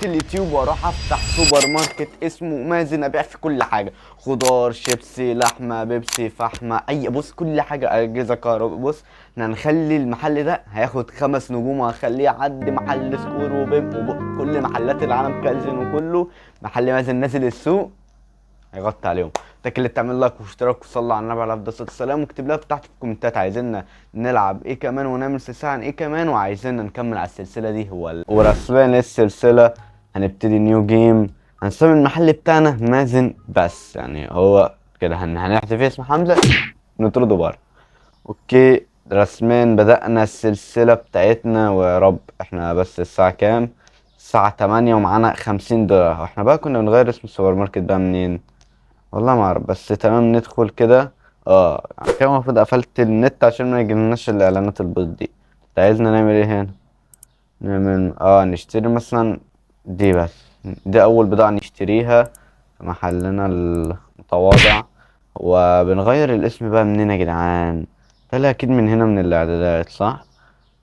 اليوتيوب واروح افتح سوبر ماركت اسمه مازن، ابيع في كل حاجه، خضار، شيبسي، لحمه، بيبسي، فحمه، اي بص كل حاجه، اجهزة كهرباء. بص احنا هنخلي المحل ده هياخد 5 نجوم، وهنخليه يعدي محل سكور وبيب وكل محلات العالم، كالزن وكله. محل مازن نازل السوق هيغطي عليهم. اتاكد اللي تعمل like واشتراك وصلى على النبي عليه افضل الصلاة والسلام، واكتب لها تحت في الكومنتات عايزيننا نلعب ايه كمان ونعمل سلسلة عن ايه كمان، وعايزيننا نكمل على السلسلة دي. هو ورسميا السلسلة هنبتدي new game، هنسمي المحل بتاعنا مازن بس، يعني هو كده هنحذف اسم حمزة نطرده بره. okay رسميا بدأنا السلسلة بتاعتنا، ويا رب احنا بس الساعة كام؟ الساعة 8 ومعانا $50. واحنا بقى كنا بنغير اسم السوبر ماركت بقى منين؟ والله ما اعرف، بس تمام ندخل كده. كده المفروض قفلت النت عشان ما يجيلناش الاعلانات البيض دي. انت عايزنا نعمل ايه هنا؟ نعمل نشتري مثلا دي بس، دي اول بضاعة نشتريها في محلنا المتواضع. وبنغير الاسم بقى منين يا جدعان؟ طلع اكيد من هنا من الاعدادات صح؟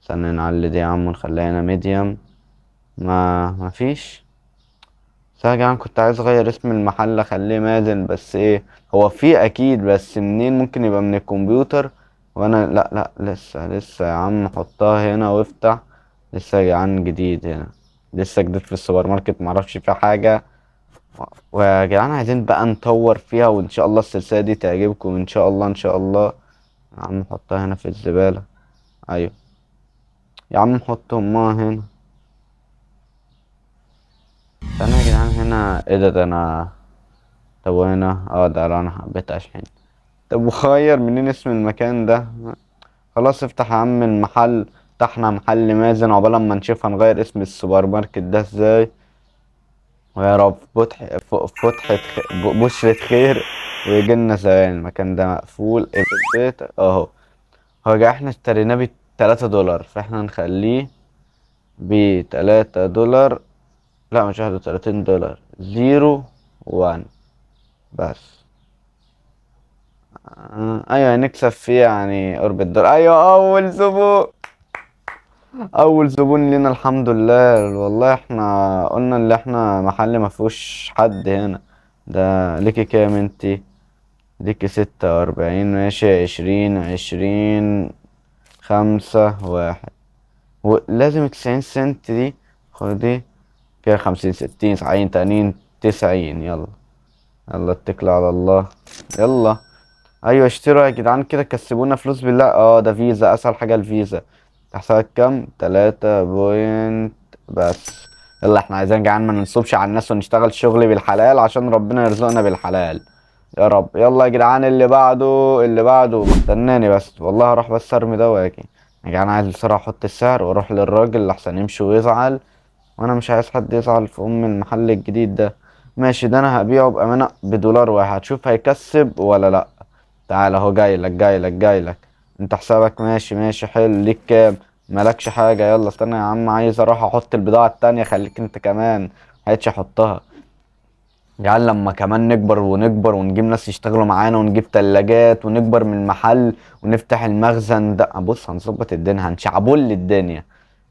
استنى نعلي دي يا عم ونخليها هنا ميديوم. ما فيش. بس يا جدعان كنت عايز اغير اسم المحل اخليه مازن، بس ايه هو في اكيد، بس منين؟ ممكن يبقى من الكمبيوتر. وانا لا لا لسه يا عم، حطها هنا وافتح. لسه يا جدعان جديد هنا، لسه جديد في السوبر ماركت، معرفش فيه حاجة. ويا جدعان عايزين بقى نطور فيها، وان شاء الله السلسلة دي تعجبكم ان شاء الله. ان شاء الله يا عم حطها هنا في الزبالة. ايوه يا عم حط امها هنا. استنى يا جدعان هنا ايه ده؟ ده انا طب وهنا ده انا حبيت اشحن. طب وخير منين اسم المكان ده؟ خلاص افتح يا عم المحل. فتحنا محل مازن، عقبال اما نشوف هنغير اسم السوبر ماركت ده ازاي. ويا رب بشرة خير ويجي لنا زباين. المكان ده مقفول البيت اهو. هو جا احنا اشتريناه ب تلاتة دولار، فاحنا نخليه ب تلاتة دولار، لا مش واحد وتلاتين دولار، zero one بس. ايوه هنكسب فيه يعني قرب الدولار. ايوه اول زبون، اول زبون لينا الحمد لله. والله احنا قلنا ان احنا محل ما فيهوش حد هنا. ده ليكي كام انتي؟ ليكي 46، ماشي 20، 20، 5، 1، ولازم 90 سنت دي. خدي كده 50، 60، 70، 80، 90. يلا يلا اتكلوا على الله. يلا ايوه اشتروا يا جدعان كده، كسبونا فلوس بالله. ده فيزا، اسهل حاجة الفيزا. حسابك كام؟ 3 point بس. يلا احنا عايزين يا جدعان ما ننصبش على الناس ونشتغل شغل بالحلال عشان ربنا يرزقنا بالحلال يا رب. يلا يا جدعان اللي بعده، اللي بعده استناني بس والله، هروح بس ارمي ده واجي. يا جدعان عايز بسرعة احط السعر واروح للراجل لحسن يمشي ويزعل، وانا مش عايز حد يزعل في ام المحل الجديد ده. ماشي ده انا هبيعه بامانه بدولار واحد، هتشوف هيكسب ولا لا. تعال اهو جاي لك، جاي لك، جاي لك. انت حسابك ماشي، ماشي حلو. ليك كام؟ مالكش حاجة. يلا استنى يا عم، عايز اروح احط البضاعة التانية، خليك انت كمان ملحقتش احطها. يعني لما كمان نكبر ونكبر ونجيب ناس يشتغلوا معانا ونجيب تلاجات ونكبر من المحل ونفتح المخزن ده، بص هنظبط الدنيا، هنشعبول الدنيا.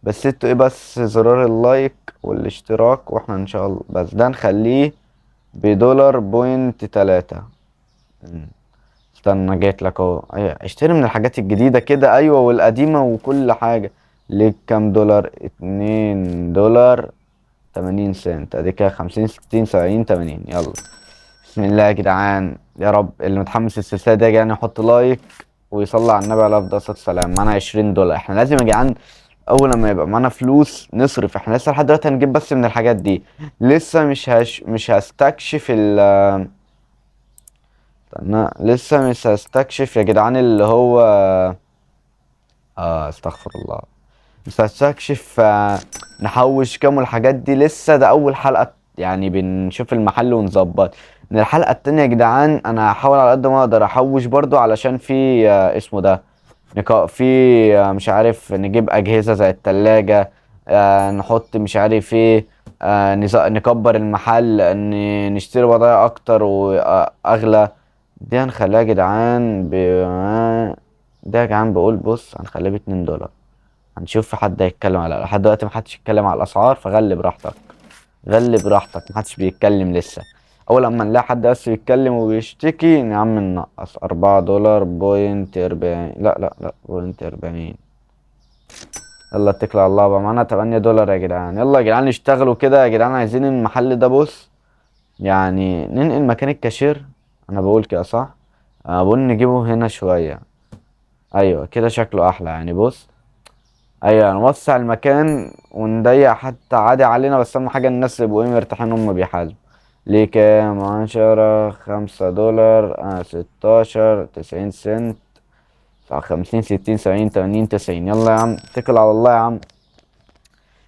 بس انتوا ايه، بس زرار ال like والاشتراك، واحنا ان شاء الله. بس ده نخليه بدولار point تلاتة. استنى جيت لك اهو. ايوه اشتري من الحاجات الجديدة كده، ايوه والقديمة وكل حاجة. ليك كام دولار؟ 2 دولار 80 سنت. ادي كده 50، 60، 70، 80. يلا بسم الله يا جدعان، يا رب اللي متحمس السلسلة دي يا جدعان يحط like ويصلي على النبي عليه افضل الصلاة والسلام. معانا 20 دولار، احنا لازم يا جدعان اول لما يبقى معانا فلوس نصرف. احنا لسه لحد دلوقتي هنجيب بس من الحاجات دي، لسه مش هستكشف ال، استنى، لسه مش هستكشف يا جدعان اللي هو، استغفر الله، مش هستكشف، نحوش كام والحاجات دي لسه. ده اول حلقة يعني بنشوف المحل ونظبط. من الحلقة التانية يا جدعان انا هحاول على قد ما اقدر احوش برضو، علشان في، اسمه ده، في، مش عارف نجيب اجهزة زي التلاجة، نحط مش عارف ايه، نكبر المحل، نشتري بضايع اكتر واغلى. دي هنخليها يا جدعان ده يا جدعان بقول بص هنخليها باتنين دولار. هنشوف في حد هيتكلم على، لحد دلوقتي محدش يتكلم على الاسعار، فغلي براحتك. غلي براحتك، محدش بيتكلم لسه. اول لما نلاقي حد بس بيتكلم وبيشتكي يا عم ننقص. 4.40 دولار، لا لا لا، point أربعين. يلا اتكل على الله بقى، معانا 8 دولار يا جدعان. يلا يا جدعان اشتغلوا كده يا جدعان، عايزين المحل ده بص يعني ننقل مكان الكاشير. انا بقول كده صح؟ انا بقول نجيبه هنا شوية. ايوه كده شكله احلى يعني. بص ايوه نوسع المكان ونضيق حتى عادي علينا، بس اهم حاجة الناس يبقوا ايه مرتاحين هم بيحاسبوا. ليه كام؟ 10، 5 دولار، 16، 90 سنت، 50، 60، 70، 80، 90. يلا يا عم اتكل على الله يا عم.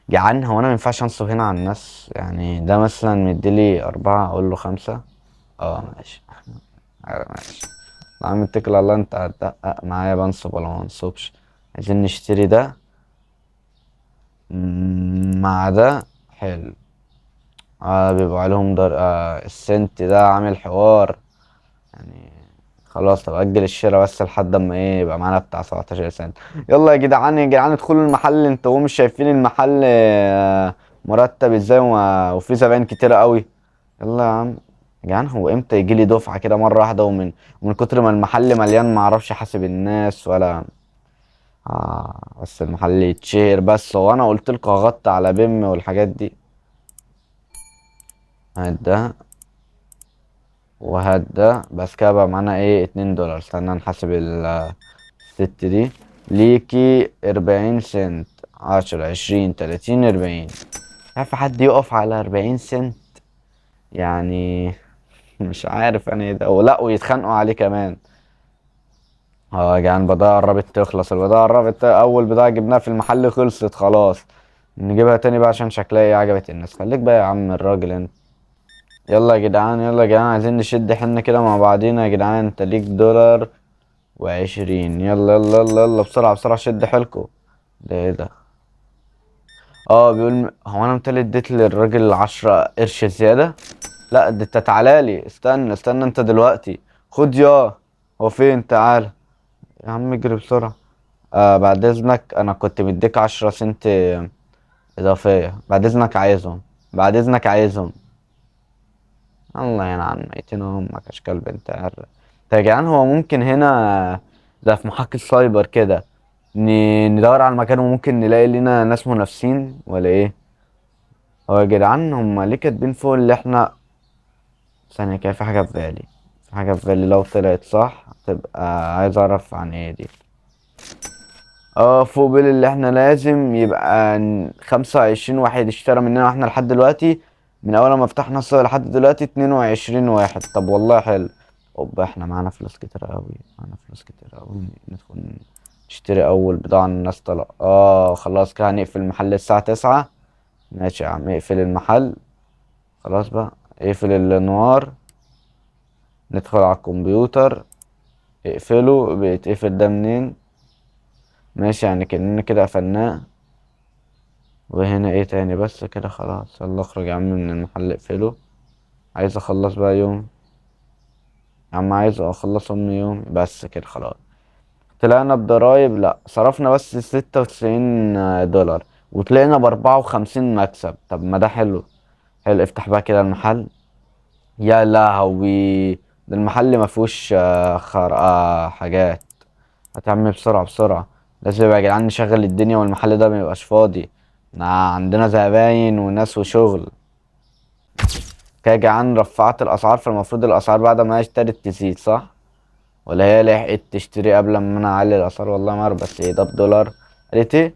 جعان. هو انا مينفعش انصب هنا على الناس يعني؟ ده مثلا مديلي 4، اقول له 5. ماشي. ماشي يا عم اتكل على الله. انت هتدقق معايا بنصب ولا ما انصبش؟ عايزين نشتري ده مع ده. حلو. بيبقى عليهم در... السنت ده عامل حوار يعني. خلاص طب اجل الشراء بس لحد اما ايه يبقى معانا بتاع 17 سنت. يلا يا جدعان يا جدعان ادخلوا المحل. انتوا مش شايفين المحل مرتب ازاي وفي زباين كتيرة قوي. يلا يا عم يا جدعان، هو امتى يجي لي دفعة كده مرة واحدة؟ ومن كتر ما المحل مليان ما اعرفش احاسب الناس ولا بس المحل يتشهر بس. هو انا قلت لكم هغطي على بيم والحاجات دي. هات ده وهات ده بس كده بقى معانا ايه 2 دولار. استنى نحاسب الست دي. ليكي 40 سنت، 10، 20، 30، 40. عارف حد يقف على 40 سنت يعني؟ مش عارف انا ايه ده. ولا ويتخانقوا عليه كمان. يا جدعان البضاعة قربت تخلص، البضاعة قربت اول بضاعة جبناها في المحل خلصت خلاص. نجيبها تاني بقى عشان شكلها ايه عجبت الناس. خليك بقى يا عم الراجل انت. يلا يا جدعان يلا يا جدعان، عايزين نشد حيلنا كده مع بعضينا يا جدعان. انت ليك دولار وعشرين. يلا يلا يلا يلا بسرعة بسرعة شد حيلكوا. ده ايه ده؟ بيقول هو انا متهيألي اديت للراجل 10 قرش زيادة؟ لا ده انت تعالى لي، استنى استنى انت دلوقتي. خد يا هو فين؟ تعالى يا عم اجري بسرعة. بعد اذنك انا كنت مديك 10 سنت اضافية، بعد اذنك عايزهم، بعد اذنك عايزهم. الله ينعم ميتين امك اشكال بنت عر. طيب يا جدعان هو ممكن هنا ده في محاكي السايبر كده ندور على المكان وممكن نلاقي لنا ناس منافسين ولا ايه؟ هو يا جدعان هما ليه كاتبين فوق اللي احنا ثانية كده؟ في حاجة في بالي، في حاجة في بالي لو طلعت صح تبقى عايز اعرف عن ايه دي. فوق بيل اللي احنا لازم يبقى 25 واحد اشترى مننا، واحنا لحد دلوقتي من اول ما فتحنا السوق لحد دلوقتي 22 واحد. طب والله حلو. اوبا احنا معانا فلوس كتير قوي، معانا فلوس كتير قوي. ندخل نشتري اول بضاعة الناس طلع. خلاص كده هنقفل المحل الساعة 9. ماشي يا عم اقفل المحل خلاص بقى، اقفل الانوار، ندخل على الكمبيوتر اقفله. بيتقفل ده منين؟ ماشي يعني كأننا كده قفلناه. وهنا ايه تاني؟ بس كده خلاص. يلا اخرج يا عم من المحل اقفله. عايز اخلص بقى يوم يا عم، عايز اخلص ام يوم بس كده خلاص. طلعنا بضرايب، لا صرفنا بس 96 دولار وطلعنا بأربعة وخمسين مكسب. طب ما ده حلو. حلو. افتح بقى كده المحل. يا لهوي ده المحل ما فيهوش، حاجات. هتعمل بسرعة بسرعة. لازم يبقى يا جدعان نشغل الدنيا والمحل ده ما يبقاش فاضي. عندنا زباين وناس وشغل. كده يا جدعان رفعت الأسعار، فالمفروض الأسعار بعد ما هي اشترت تزيد صح؟ ولا هي لحقت تشتري قبل ما أنا أعلي الأسعار؟ والله ما أعرف. بس إيه ده بدولار؟ قالت إيه؟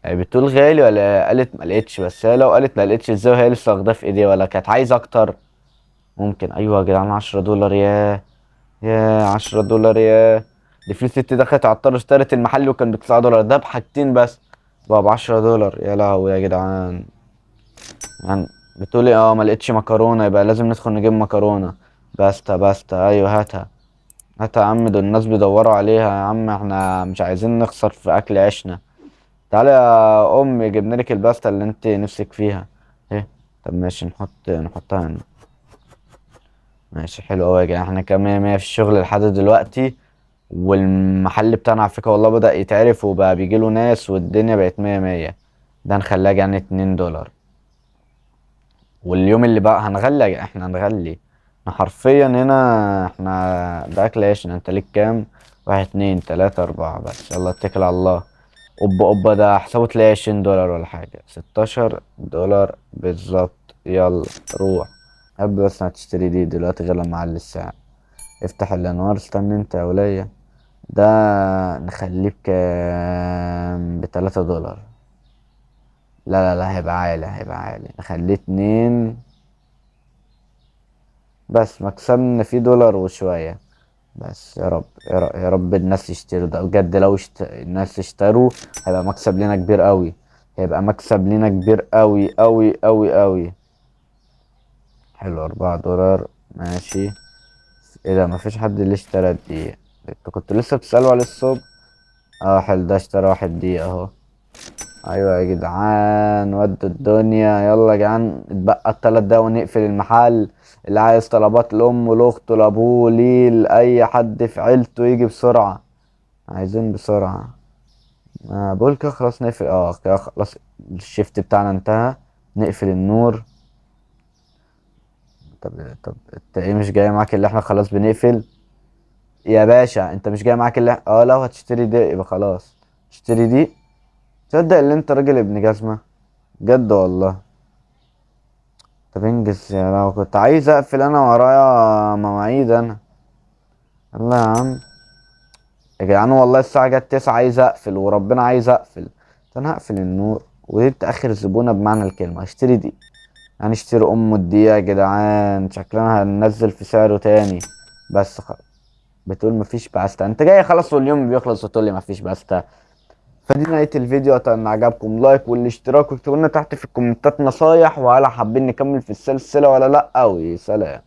بتقول غالي ولا قالت ما لقيتش؟ بس هي لو قالت ما لقيتش ازاي وهي لسه واخداه في ايديها، ولا كانت عايزه اكتر؟ ممكن. ايوه يا جدعان 10 دولار. ياه ياه 10 دولار. ياه دي فلوس الست دخلت على الطار اشترت المحل وكان بتسعة دولار، ده بحاجتين بس بقى بعشرة دولار. يا لهوي يا جدعان. بتقولي ما لقيتش مكرونه، يبقى لازم ندخل نجيب مكرونه. باستا باستا ايوه هاتها هاتها يا عم، دول الناس بيدوروا عليها يا عم، احنا مش عايزين نخسر في اكل عيشنا. تعالى يا امي جبنا لك الباستا اللي انت نفسك فيها. ايه طب ماشي نحطها هنا. ماشي حلو قوي يا جدعان، احنا كام مية مية في الشغل لحد دلوقتي، والمحل بتاعنا على فكرة والله بدأ يتعرف وبقى بيجيله ناس والدنيا بقت مية مية. ده نخليها يعني $2. واليوم اللي بقى هنغلي، احنا هنغلي احنا حرفيا هنا. احنا ده اكل عيش. انت ليك كام؟ 1 2 3 4 بس. يلا اتكل على الله. اوبا اوبا، ده حسابه تلاقي $20 ولا حاجة، $16 بالظبط. يلا روح. قبل بس ما تشتري دي دلوقتي غير لما اعلي السعر. افتح الانوار. استنى انت يا ولية. ده نخليه بكام؟ $3. لا لا لا، هيبقى عالي، هيبقى عالي. نخليه 2 بس، مكسبنا فيه دولار وشوية بس. يا رب يا رب يا رب الناس يشتروا ده بجد. لو الناس اشتروا هيبقى مكسب لنا كبير قوي، هيبقى مكسب لنا كبير قوي قوي قوي قوي. حلو، $4 ماشي. ايه ده؟ مفيش حد اللي اشترى دي. انتوا كنتوا لسه بتسألوا على الصبح. حلو، ده اشترى واحد دي اهو. ايوه يا جدعان، ودوا الدنيا. يلا يا جدعان، اتبقى التلات ده ونقفل المحل. اللي عايز طلبات لامه لاخته لابوه ليه لاي حد في عيلته يجي بسرعه، عايزين بسرعه. بقول كده خلاص نقفل. كده خلاص الشيفت بتاعنا انتهى. نقفل النور. طب انت ايه مش جاي معاك اللي احنا خلاص بنقفل يا باشا؟ انت مش جاي معاك اللي لو هتشتري دي يبقى خلاص اشتري دي. تصدق اللي انت راجل ابن جزمة بجد والله. طب انجز يا لو كنت عايز اقفل، انا ورايا مواعيد انا. يلا يا عم يا جدعان، والله الساعة جت 9، عايز اقفل وربنا عايز اقفل. طب انا هقفل النور ودي اخر زبونة بمعنى الكلمة. هشتري دي، هنشتري ام الدقيقة يا جدعان. شكلنا هننزل في سعره تاني. بس بتقول مفيش باستا. انت جاي خلاص واليوم بيخلص وتقول لي مفيش باستا. فدي نهاية الفيديو، اتمنى عجبكم، لايك والاشتراك، واكتبوا لنا تحت في الكومنتات نصايح، وهل حابين نكمل في السلسلة ولا لأ. وسلام.